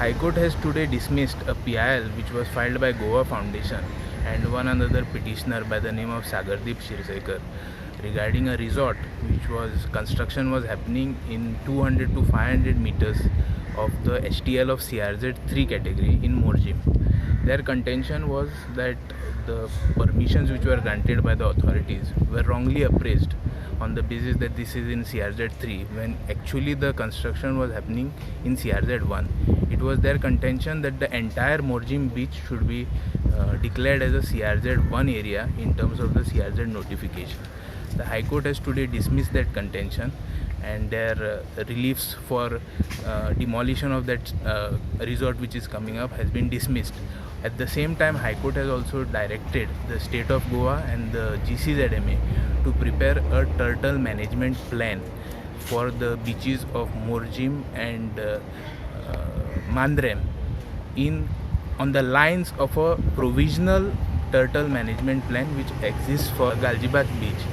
High Court has today dismissed a PIL which was filed by Goa Foundation and one another petitioner by the name of Sagardeep Shirsaikar regarding a resort which was construction was happening in 200 to 500 meters of the HTL of CRZ 3 category in Morjim. Their contention was that the permissions which were granted by the authorities were wrongly appraised on the basis that this is in CRZ 3 when actually the construction was happening in CRZ 1. It was their contention that the entire Morjim beach should be declared as a CRZ 1 area in terms of the CRZ notification. The High Court has today dismissed that contention and their reliefs for demolition of that resort which is coming up has been dismissed. At the same time, High Court has also directed the state of Goa and the GCZMA to prepare a turtle management plan for the beaches of Morjim and Mandrem in on the lines of a provisional turtle management plan which exists for Galgibag beach.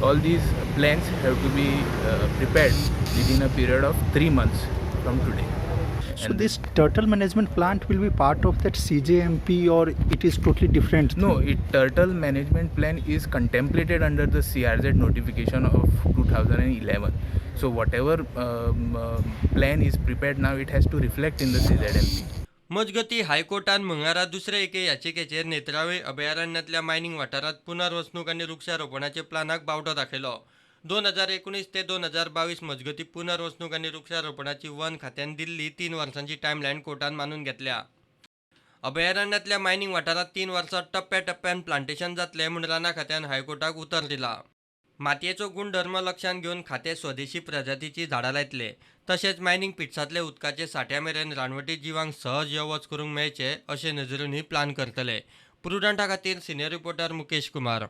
All these plans have to be prepared within a period of 3 months from today. So And this turtle management plant will be part of that CJMP or it is totally different? No, thing? Turtle management plan is contemplated under the CRZ notification of 2011. So whatever plan is prepared now, it has to reflect in the CZMP. मजगतीं हायकोर्टान मंगळारा दुसरे एके याचिकेचेर Netravali अभयारण्यांतल्या mining वाठारांत पुनर्वसणूक आनी वृक्षारोपणाचे प्लानाक बावटो दाखयलो. 2019 ते 2022 मजगतीं पुनर्वसणूक आनी वृक्षारोपणाची वन खात्यान दिल्ली 3 वर्सांची टायमलायन कोर्टान मानून घेतल्या. अभयारण्यांतल्या मायनिंग वाठारांत 3 वर्सां टप्प्या टप्प्यान प्लांटेशन जातलें म्हूण रानां खात्यान हायकोर्टाक उतर दिलां. मातयेचो गुणधर्म लक्षांत घेवन खातें स्वदेशी प्रजातीचीं झाडां लायतले. तशेंच मायनिंग पिट्सांतले उदकाचे साठ्या मेरेन रानवटी जिवांक सहज यो वच करूंक मेळचें अशे नदरेनूय प्लान करतले. प्रुडंटा खातीर सिनियर रिपोर्टर मुकेश कुमार.